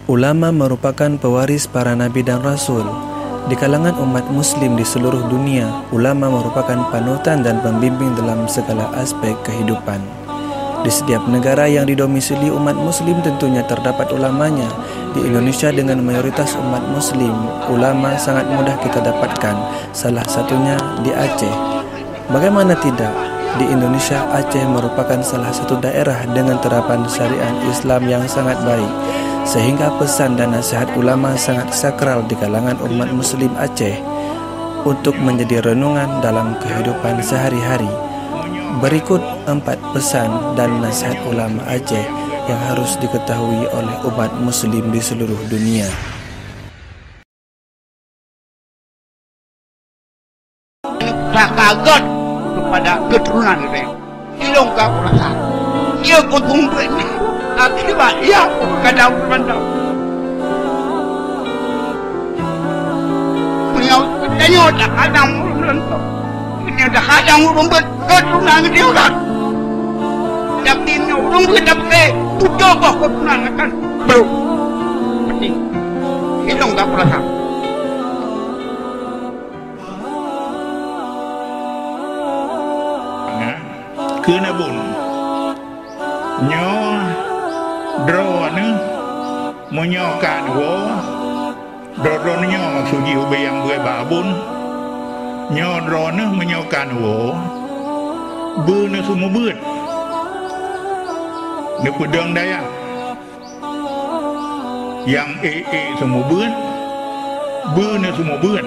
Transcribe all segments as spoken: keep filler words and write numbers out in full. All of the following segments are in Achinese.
Ulama merupakan pewaris para nabi dan rasul. Di kalangan umat muslim di seluruh dunia, ulama merupakan panutan dan pembimbing dalam segala aspek kehidupan. Di setiap negara yang didomisili umat muslim tentunya terdapat ulamanya. Di Indonesia dengan mayoritas umat muslim, ulama sangat mudah kita dapatkan, salah satunya di Aceh. Bagaimana tidak, di Indonesia Aceh merupakan salah satu daerah dengan terapan syariat Islam yang sangat baik, sehingga pesan dan nasihat ulama sangat sakral di kalangan umat muslim Aceh untuk menjadi renungan dalam kehidupan sehari-hari. Berikut empat pesan dan nasihat ulama Aceh yang harus diketahui oleh umat muslim di seluruh dunia. Ka göt keupada keuturonan geutanyoe. Ilong ka kurasa. Ié keutumbet ni. Akibat ia pun kadang mantap. Meunyoe tanyoe dak kadang mantap. Meunyoe dak kadang ureueng beuet keuturonan geutanyoe kan. Tapi meunyoe ureueng beuet dapeuté, tutoe boh keuturonan akan brok. Mati. Ilong ka kurasa. Keuneubon. Nyoe droeneuh meunyoe ka neuwoe, droeneuh nyoe maksud jih ubé nyang beuet bak abon. Nyoe droeneuh meunyoe ka neuwoe, beu neuseumeubeuet. Neupeudong dayah. Nyang ék-ék seumeubeuet, beu neuseumeubeuet.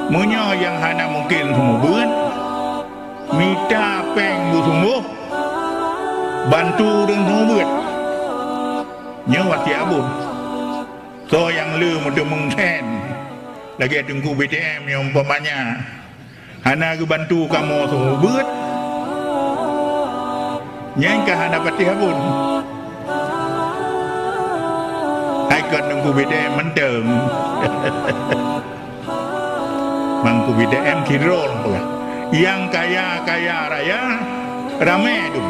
Meunyoe nyang hana mungken seumeubeuet, mita péng beusunggoh, bantu ureueng seumeubeuet. Nyoe wasiet abon. Soe nyang le meuteumeung sén lagée Teungku B T M nyang umpamanya. Hana geubantu kamoe seumeubeuet, nyan ka hana patéh abon. Hai kon Teungku B T M mantong. Teungku B T M sidroe lom peugah, nyang kaya-kaya raya ramé dum.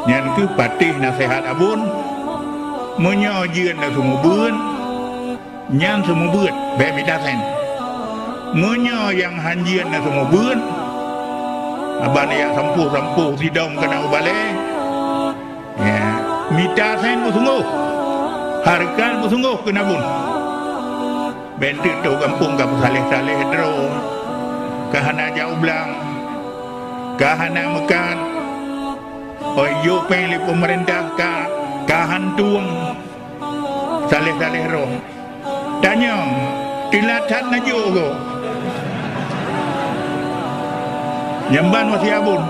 Nyan keuh patéh naseuhat abon, meunyoe jeuet na seumeubeuet, nyan seumeubeuet, bék mita sén. Meunyoe nyang han jeuet na seumeubeuet, haba neujak sampôh-sampôh sidom keunan u balée, ya, mita sén beusunggoh, hareukat beusunggoh keuneubon. Bék teuk tôh gampông ka peusaléh-saléh droe, ka hana jak u blang, ka hana meukat, oi jok péng lé peumeurintah ka, ka han tueng. Saléh-saléh droe. Tanyong, teulat that na jok goe. Nyang ban wasiet abon.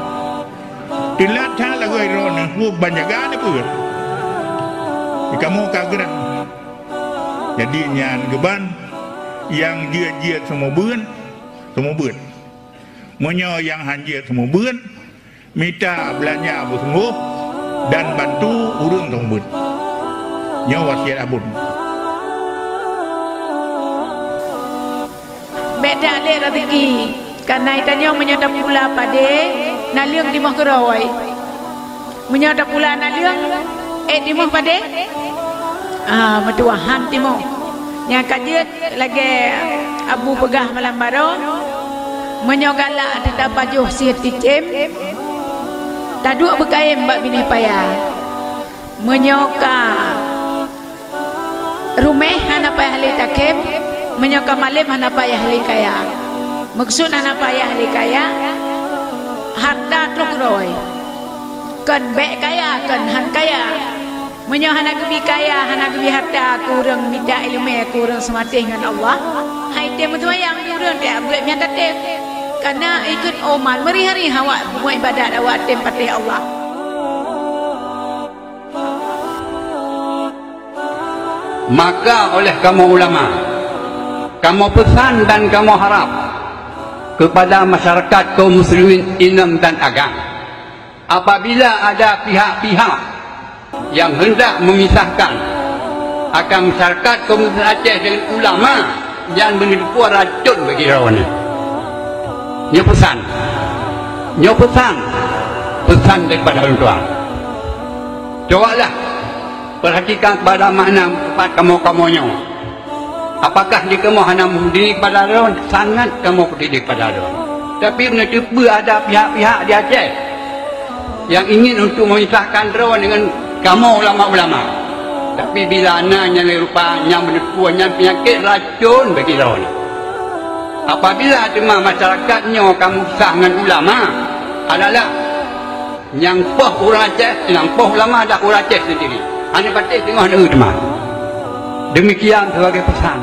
Teulat that lagoe droeneuh, weueh ban jaga neupeue. Di kamoe ka geurang. Jadi nyan geuban nyang jeuet-jeuet seumeubeuet, seumeubeuet. Meunyoe nyang han jeuet seumeubeuet, mita beulanja beusunggoh dan bantu ureueng seumeubeuet. Nyoe wasiet abon. Bék that lé raseuki, kareuna tanyoe meunyoe tapula padé, naleueng timoh keudroe. Meunyoe tapula naleueng, ék timoh padé? Ah, meutuwah han timoh. Nyang ka jeuet lagée Abu peugah malam baroe, meunyoe galak teutab pajoh sie ticém, taduek beukayém bak binéh paya. Meunyoe ka ruméh hana payah lé takém, meunyoe ka malém hana payah lé kaya. Meukeusut hana payah lé kaya, hareuta troh keudroe. Kon bék kaya, kon han kaya. Meunyoe hana geubi kaya, hana geubi hareuta keu ureueng mita iéleumé keu ureueng seumatéh ngon Allah, han item meuseumayang di ureueng tieb beuet nyan tatem. Kareuna ikheun oman meurih-rih awak meuibadat awak tem patéh Allah. Maka oleh kamoe ulama, kamoe peusan dan kamoe harab keupada masyarakat kaum muslimin inong dan agam, apabila ada pihak-pihak nyang hendak memisahkan akan masyarakat kaum muslimin Aceh dengan ulama, nyan meuneupeue racun bagi droeneuh. Nyoe peusan, nyoe peusan, peusan daripada ulôn tuan. Cobalah perhatikan kepada makna sifat kamoe-kamoe nyoe. Apakah di kamoe hana meudiri kepada droe? Sangat kamoe peudiri kepada droe. Tapi meunyoe teupeue ada pihak-pihak di Aceh yang ingin untuk memisahkan droe dengan kamoe ulama-ulama. Tapi bila na nyang lé rupa nyang meuneupeue nyan peunyakét racun bagi droe nyan. Apabila teuma masyarakat nyoe ka meusah ngon ulama, adalah nyang poh ureuëng Aceh, nyang poh ulama adalah ureuëng Aceh sendiri. Hana patéh teungoh neueu teuma. Demikian sebagai pesan.